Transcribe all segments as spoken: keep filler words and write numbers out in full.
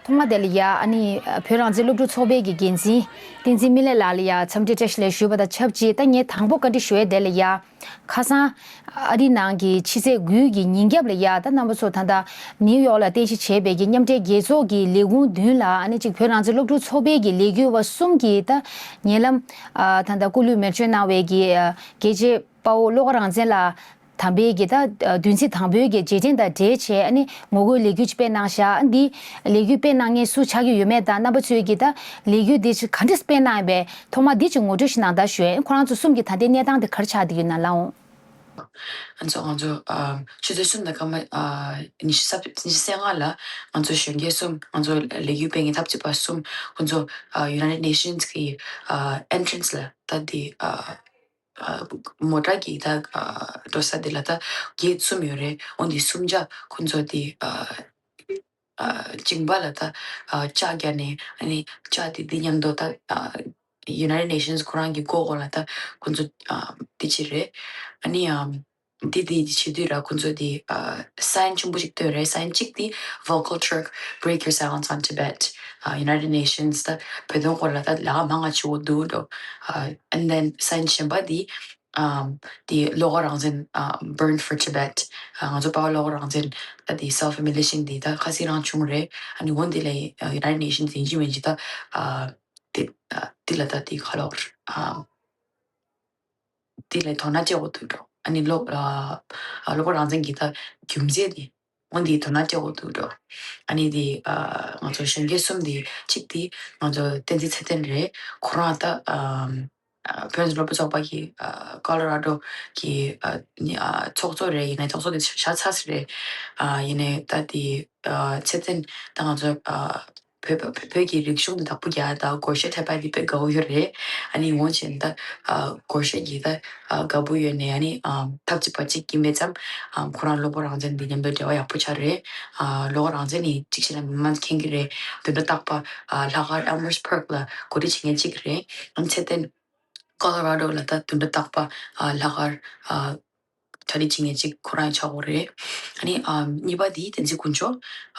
ཐོག་མ་དེ་ལ་ཡ་ཨ་ནི་བོད་རང་བཙན་སློབ་ཕྲུག་ཚོགས་པའི་གི་འགན་འཛིན་བསྟན་འཛིན་སྨིན་ལེགས་ལགས་ལ་ཡ་འཚམས་འདྲི་བཀྲ་ཤིས་བདེ་ལེགས་ཞུས་པ་དང་ཆབས་ཅིག་ད་ངས་དང་པོ་བཀའ་འདྲི་ཞུ་ཡས་དེ་ལ་ཡ། ཁ་སང་ཨ་རིའི་ནང་གི་ཕྱི་ཚེས་དགུའི་གི་ཉིན་རྒྱབ་ལ་ཡ་ད་རྣམ་པ་ཚོ་ད་ལྟ་ནིའུ་ཡོག་ལ་རྟེན་གཞི་བྱས་པའི་གི་མཉམ་འབྲེལ་རྒྱལ་ཚོགས་ཀྱི་ལས་ཁུངས་མདུན་ལ་ཨ་ནི་གཅིག་བོད་རང་བཙན་སློབ་ཕྲུག་ཚོགས་པའི་གི་ལས་འགུལ་བ་གསུམ་གྱིས་ད་ཉེ་ལམ་ཨ་ད་ལྟ་སྐུ་ལུས་མེར་སྲེག་གནང་བའི་གི་ཨ་རྒྱལ་གཅེས་དཔའ་བོ་བློ་དགའ་རང་བཙན་ལགས་དམ་པའི་གི་ད་ཨ་བདུན་ཚིགས་དང་པོའི་གི་རྗེས་དྲན་དང་འབྲེལ་བྱས་ཨ་ནི་ངོ་རྒོལ་ལས་འགུལ་ཅིག་སྤེལ་གནང་བཞག་འདི་ལས་འགུལ་སྤེལ་གནང་མཁན་སུ་ཆགས་ཀྱི་ཡོད་མེད་དང་རྣམ་པ་ཚོས་གི་ད་ལས་འགུལ་འདི་ཅིག་ག་འདྲས་སྤེལ་གནང་ཡོད་པས་ཐོག་མ་འདི་ཅིག་ངོ་སྤྲོད་ཞིག་གནང་དང་ཞུ་ཡས། ཁོ་རང་ཚོ་གསུམ་གྱི་ད་ལྟའི་གནས་སྟངས་དེ་ག་རེ་ཆགས་བསྡད་ཡོད་ན་ལབ་འོང་། ང་ཚོ་ང་ཚོ་ཨ་ཆུ་ཚོད་གསུམ་དང་སྐར་མ་ཨ་ཉི་ཤུ་རྩ་ཉི་ཤུ་རྩ་ལྔ་ལ་ང་ཚོ་གཞོན་སྐྱེས་གསུམ་ང་ཚོ་ལས་འགུལ་སྤེལ་མཁན་འཐབ་ཇུས་པ་གསུམ་ཁོང་ཚོ་ཨ་United Nations གི་ཨ་entrance ལ་ད་དེ་ཨ་ཨ་མོ་ཊ་གི་ད་ཨ་འགྲོ་ས་དེ་ལ་ད་གེ་ཊི་གསུམ་ཡོད་རེད། འོ་འདི་གསུམ་ཆ་ཁོང་ཚོ་དེ་ཨ་ཨ་མཇིང་པ་ལ་ད་ཨ་ལྕགས་བརྒྱབ་ནས་ཨ་ནི་ལྕགས་དེ་འདི་མཉམ་དུ་ད་ཨ་United Nations ཁོ་རང་གི་མགོ་སྐོར་ལ་ད་ཁོང་ཚོ་ཨ་འདི་བྱེད་རེད། ཨ་ནི་ཨམ་འདི་འདི་བྱེད་དུས་ར་ཁོང་ཚོ་འདི་ཨ་sign ཆེན་པོ་ཞིག་བཏོན་རེད། Sign གཅིག་འདི་Vocal Turk, Break Your Silence on Tibet. ཨ་United Nations ད་བོད་དོན་སྐོར་ལ་ད་ལས་ཀ་མང་ང་བྱེད་དགོས་འདུག་འགྲོ། ཨ་and then sign གཞན་པ་འདི་ཨམ་དེ་བློ་དགའ་རང་བཙན་ཨ་Burn for Tibet. ཨ་ང་ཚོ་དཔའ་བོ་བློ་དགའ་རང་བཙན་ད་དེ་self immolation དེ་ད་ཁ་སང་རང་བྱུང་རེད། ཨ་ནི་འོ་འདི་ལ་United Nations ཡིན་གཅིག་མིན་གཅིག་ད་ཨ་དེ་ཨ་དེ་ལ་ད་དེ་ཁ་ལོག་ཨ་དེ་ལ་དོ་སྣང་བྱེད་དགོས་འདུག་འགྲོ། ཨ་ནི་བློ་ཨ་ཨ་བློ་དགའ་རང་བཙན་གྱི་ད་རྒྱུ་མཚན་དེ་འོ་འདི་དོ་སྣང་བྱེད་དགོས་འདུག་འགྲོ། ཨ་ནི་དེ་ཨ་ང་ཚོ་གཞོན་སྐྱེས་གསུམ་དེ་གཅིག་དེ་ང་ཚོ་བསྟན་འཛིན་ཚེ་བརྟན་རེད། ཁོ་རང་ད་ཨ། ཨ་བོད་རང་བཙན་སློབ་ཕྲུག་ཚོགས་པ་གི་ཨ་ཀོ་ལོ་ར་ཌོ་གི་ཨ་ནི་ཨ་ཚོགས་གཙོ་རེད། ཡིན་ནའི་ཚོགས་གཙོ་དེ་བཞག་ཚར་ཟིན་རེད། ཨ་ཡིན་ནའི་ད་དེ་ཨ་ཚེ་བརྟན་ད་ང་ཚོ་ཨ་བོད་བོད་བོད་ཀྱི་རིག་གཞུང་དེ་བདག་པོ་རྒྱག་ད་སྒོར་གཞས་འཁྲབ་པ་དེ་དཔེ་དགའ་བོ་ཡོད་རེད། ཨ་ནི་འོ་བྱས་ད་ཨ་སྒོར་གཞས་ཀྱི་ད་ཨ་དགའ་པོ་ཡོད་ནའི་ཨ་ནི་ཨ་འཐབ་ཇུས་པ་གཅིག་ཡིན་པའི་ཙམ་ཨ་ཁོ་རང་བློ་དགའ་རང་བཙན་དེ་མཉམ་དུ་འབྲེལ་བ་ཡག་པོ་ཆགས་རེད། ཨ་བློ་དགའ་རང་བཙན་ནི་གཅིག་བྱས་ན་མི་མང་མཁྱེན་གྱི་རེད། དུད་འགྲོ་རྟག་པ་ཨ་ལྷག་དཀར་Elmhurst Park ལ་གོ་སྒྲིག་བྱེད་མཁན་གཅིག་རེད། ཨ་ནི་ཚེ་བརྟན་ཀོ་ལོ་ར་ཌོ་ལ་ད་དུད་འགྲོ་རྟག་པ་ཨ་ལྷག་དཀར་ཨ་གྲ་སྒྲིག་བྱེད་མཁན་གཅིག་ཁོ་རང་ཡང་ཆགས་ཡོད་རེད། ཨ་ནི་ཨ་གཉིས་པ་དེ་བསྟན་འཛིན་དཀོན་མཆོག་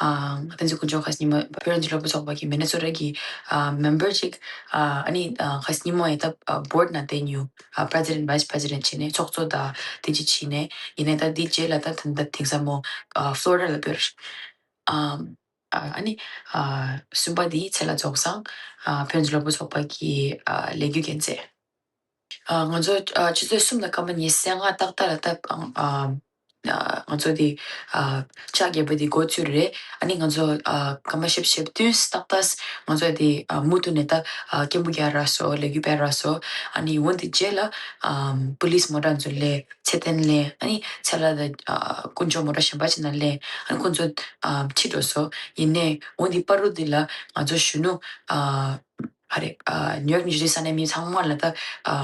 ཨ་བསྟན་འཛིན་དཀོན་མཆོག་ཁ་སང་ཉིན་མོ་བོད་རང་བཙན་སློབ་ཕྲུག་ཚོགས་པ་གི་མི་ནི་སོ་ཊ་གི་ཨ་མེམ་བར་གཅིག་ཨ་ཨ་ནི་ཨ་ཁ་སང་ཉིན་མོ་ཡང་ད་ཨ་བྷོར་ཌི་ནང་བསྡད་མྱོང་། ཨ་President, Vice President བྱས་ནས་ཚོགས་གཙོ་དང་དེ་གཅིག་བྱས་ནས་ཡིན་ནའི་ད་དེ་རྗེས་ལ་ད་ད་ལྟ་དེང་སང་མོ་ཨ་ཕློ་རི་ཌ་ལ་ཕེབས། ཨ་ཨ་ནི་ཨ་གསུམ་པ་དེ་ཚེ་ལྷ་རྫོགས་བཟང་ཨ་བོད་རང་བཙན་སློབ་ཕྲུག་ཚོགས་པ་གི་ཨ་ལས་འགུལ་འགན་འཛིན། ཨ་ང་ཚོ་ཨ་ཆུ་ཚོད་གསུམ་དང་སྐར་མ་ཉི་ཤུ་རྩ་ལྔ་ཏག་ཏག་ལ་ད་ཨ་ཨ་ང་ཚོ་དེ་ཨ་ལྕགས་རྒྱལ་པོ་དེ་འགོ་ཚུགས་རེད། ཨ་ནི་ང་ཚོ་ཨ་སྐར་མ་ཞེ་བཞི་བདུན་ཏག་ཏག་ང་ཚོ་དེ་ཨ་མུ་མཐུད་ནས་ད་ཨ་སྐད་འབོད་རྒྱག་རག་སོང་། ལས་འགུལ་སྤེལ་རག་སོང་། ཨ་ནི་འོ་དེ་རྗེས་ལ་ཨ་པུ་ལིས་མོ་ཊ་ཚོ་སླེབས། ཚེ་བརྟན་སླེབས། ཨ་ནི་ཚེ་ལྷ་དང་ཨ་དཀོན་མཆོག་མོ་ཊ་གཞན་པ་ཅིག་ནང་སླེབས། ཨ་ནི་ཁོང་ཚོ་ཨ་ཕྱིར་འགྲོ་སོང་། ཡིན་ནའི་འོ་འདི་བར་དུ་འདི་ལ་ང་ཚོ་གཞོན་ནུ་ཨ་ཧ་རེ་ཨ་ནིའུ་ཡོག་ནང་བཞུགས་ས་གནས་མི་ཚང་མ་ལ་ད་ཨ་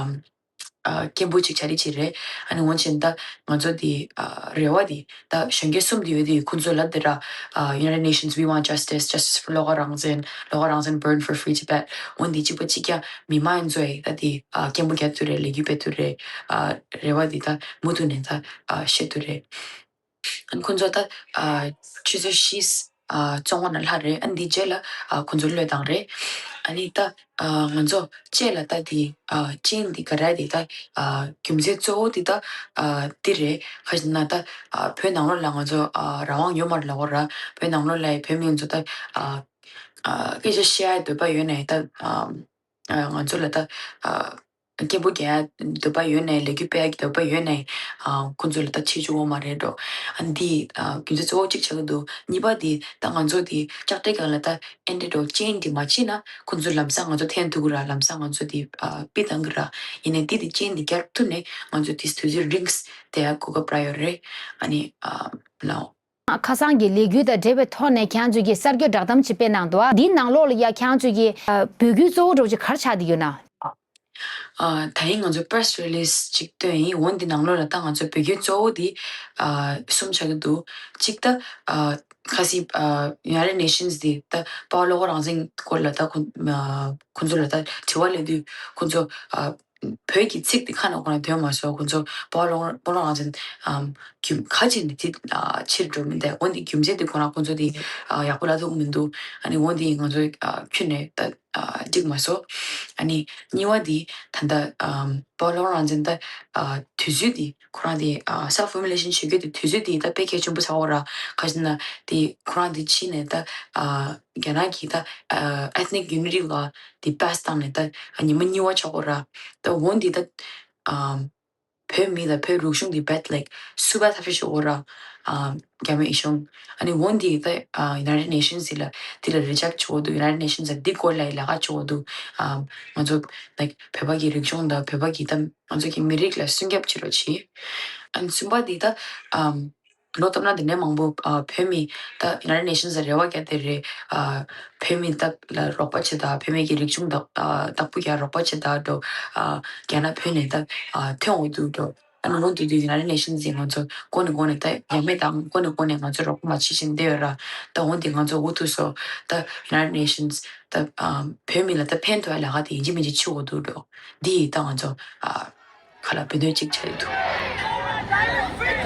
ཨ་སྐད་འབོད་ཅིག་བྱ་རེས་བྱེད་རེད། ཨ་ནི་འོ་བྱས་ད་ང་ཚོ་འདི་ཨ་རེ་བ་འདི་ད་གཞོན་སྐྱེས་གསུམ་འདི་ཡོད་དུས་ཁོང་ཚོ་ལ་འདི་ར་ཨ་United Nations, We Want Justice, Justice for བློ་དགའ་རང་བཙན། བློ་དགའ་རང་བཙན། Burn for Free Tibet འོ་འདི་གཅིག་པ་གཅིག་རྐྱང་མི་མང་ཚོ་ཡི་ད་འདི་ཨ་སྐད་འབོད་རྒྱག་ཐུབ་རེད། ལས་འགུལ་སྤེལ་ཐུབ་རེད། ཨ་རེ་བ་འདི་ད་མུ་མཐུད་ནས་ད་ཨ་བཤད་ཐུབ་རེད། ཁོང་ཚོ་ད་ཨ་ཆུ་ཚོད་བཞི་ཨ་བཙོན་ཁང་ནང་ལྷག་རེད། ཨ་འདི་རྗེས་ལ་ཨ་ཁོང་ཚོ་གློད་བཏང་རེད། ཨ་ནི་ད་ཨ་ང་ཚོ་བཅས་ལ་ད་དེ་ཨ་ཅན་འདི་ག་ར་དེ་ད་ཨ་རྒྱུ་མཚན་གཙོ་བོ་དེ་ད་ཨ་འདི་རེད། ག་ཅི་ན་ད་ཨ་བོད་ནང་ལོགས་ལ་ང་ཚོ་ཨ་རང་དབང་ཡོད་མ་རེད་ལབ་ཀྱི་ཡོད་ར། བོད་ནང་ལོགས་ལ་བོད་མི་ཚོ་ད་ཨ་ཨ་སྐད་ཆ་བཤད་ཡ་འདོད་པ་ཡོད་ནའི་ད་ཨ་ཨ་ང་ཚོ་ལ་ད་ཨ་སྐད་འབོད་རྒྱག་ཡ་འདོད་པ་ཡོད་ནའི་ལས་འགུལ་སྤེལ་ཡ་གི་འདོད་པ་ཡོད་ནའི་ཨ་ཁོང་ཚོ་ལ་ད་བྱེད་བཅུག་ཡོད་མ་རེད་འགྲོ། ཨ་འདི་ཨ་རྒྱུ་མཚན་གཙོ་བོ་གཅིག་ཆགས་ཀྱི་འདུག་གཉིས་པ་འདི་ད་ང་ཚོ་འདི་ལྕགས་རྟའི་སྒང་ལ་ད་ཨེ་འདྲ་འགྲོ་ཅན་འདི་མ་བྱེད་ན་ཁོང་ཚོ་ལམ་སང་ང་ཚོ་འཐེན་ཐུབ་ཀྱི་ར། ལམ་སང་ང་ཚོ་འདི་ཨ་ཕུད་བཏང་གི་ར། ཡིན་ནའི་འདི་འདི་ཅན་འདི་རྒྱག་ཐུབ་ནའི་ང་ཚོ་འདི་དུས་ཚོད་རིང་བསྡད་ཡ་གོ་སྐབས་རག་ཡོད་རེད། ཨ་ནི་ཨ་ལའོ། ཁ་སང་གི་ལས་འགུལ་དང་འབྲེལ་བའི་ཐོག་ནས་ཁྱེད་རང་ཚོས་ཀྱི་གསར་འགོད་བསྒྲགས་གཏམ་ཅིག་སྤེལ་གནང་འདུག་འདིའི་ནང་ལོགས་ལ་ཡ་ཁྱེད་རང་ཚོས་ཀྱི་འབོད་སྐུལ་གཙོ་བོ་འདྲ་བོ་ཅིག་ག་རེ་ཆགས་བསྡད་ཡོད་ན། ཨ་ད་ཡིན་ང་ཚོ་press release ཅིག་བཏོན་ཡིན། འོ་འདི་ནང་ལོགས་ལ་ད་ང་ཚོ་འབོད་སྐུལ་གཙོ་བོ་འདི་ཨ་གསུམ་ཆགས་ཀྱི་འདུག་གཅིག་ད་ཨ་ཁ་སང་ཨ་United Nations འདི་ད་དཔའ་བོ་བློ་དགའ་རང་བཙན་སྐོར་ལ་ད་ཁོ་ཨ་ཁོ་ཚོ་ལ་ད་དྲི་བ་སླེབས་དུས་ཁོ་ཚོ་ཨ་བོད་ཀྱི་ཚིག་དེ་ཁ་ནང་ཁོ་རང་ཐོན་མ་སོང་། ཁོ་ཚོ་དཔའ་བོ་བློ་དགའ་རང་བཙན་ཨམ་ རྒྱུ་ཁ་ཅིག་ནི་དེ་ཕྱིར་འགྲོ་མི་འདུག་འོན་ཏེ་རྒྱུ་མཚན་དེ་ཁོ་རང་ཁོ་ཚོ་དེ་ཡག་པོ་ལབ་ཐུབ་མི་འདུག་ཨ་ནི་འོན་ཏེ་ང་ཚོ་ཁྱོན་ནས་ད་འགྲིག་མ་སོང་། ཨ་ནི་གཉིས་པ་དེ་ད་ལྟ་པོ་ལོ་རང་བཙན་ད་དུས་ཚོད་དེ་ཁོ་རང་དེ་self immolation་བྱེད་རྒྱུ་དེ་དུས་ཚོད་དེ་ད་དཔེ་གལ་ཆེན་པོ་ཆགས་ཡོད་ར། ག་ཅི་ན་དེ་ཁོ་རང་དེ་ཕྱིན་ནས་ད་རྒྱ་ནག་གི་ད་ethnic unity law་དེ་pass་བཏང་ནས་ད་ཉི་མ་གཉིས་པ་ཆགས་ཡོད་ར། ད་འོན་ཏེ་ད་བོད་མི་དང་བོད་རིག་གཞུང་དེ་བེད་ལེགས་སུ་བ་ཐབས་ཤེས་ཤོག་ར། རྒྱ་མི་ཨི་ཤོང་ཨ་ནི་འོན་ཏེ་ད་United Nations་ལ་དེ་ལ་རི་ཇེག་བྱེད་འོ་འདུག United Nations་ལ་འདི་སྐོར་ལ་ལས་ཀ་བྱེད་འོ་འདུག་ང་ཚོ་like་བོད་པ་གི་རིག་གཞུང་དང་བོད་པ་གི་ད་ང་ཚོ་གི་མི་རིགས་ལ་སྲུང་སྐྱོབ་བྱེད་རོགས་བྱེད། ཨ་ནི་གསུམ་པ་དེ་ད་ལོ་ལྟར་ན་དེ་ནས་མང་པོ་བོད་མི་ད་United Nations་ལ་རེ་བ་བརྒྱབ་དེ་རེད། བོད་མི་ད་ལ་རོགས་པ་བྱེད་ད་བོད་མི་གི་རིག་གཞུང་ད་བདག་པོ་རྒྱག་རོགས་པ་བྱེད་ད་འགྲོ། རྒྱ་ནག་བོད་ནས་ད་ཐོན་འོ་འདུག་འགྲོ། ཨ་ནི་འོ་དེ་དུས་United Nations་ཡིན་ང་ཚོ་གོ་ནས་གོ་ནས་ད་ཡ་མེད་དང་གོ་ནས་གོ་ནས་ང་ཚོ་རོགས་པ་མ་བྱེད་བཞིན་བསྡད་ཡོད་ར། ད་འོ་དེ་ང་ཚོ་འུ་ཐུག་སོ་ད་United Nations་ད་བོད་མི་ལ་ད་ཕན་ཐོགས་ལས་ཀ་དེ་ཡིན་གཅིག་མིན་གཅིག་བྱེད་འོ་འདུག་འགྲོ། འདི་ཡིས་ད་ང་ཚོ་ཁ་ལ་བེད་སྣོད་གཅིག་ཆགས་ཡོད་འདུག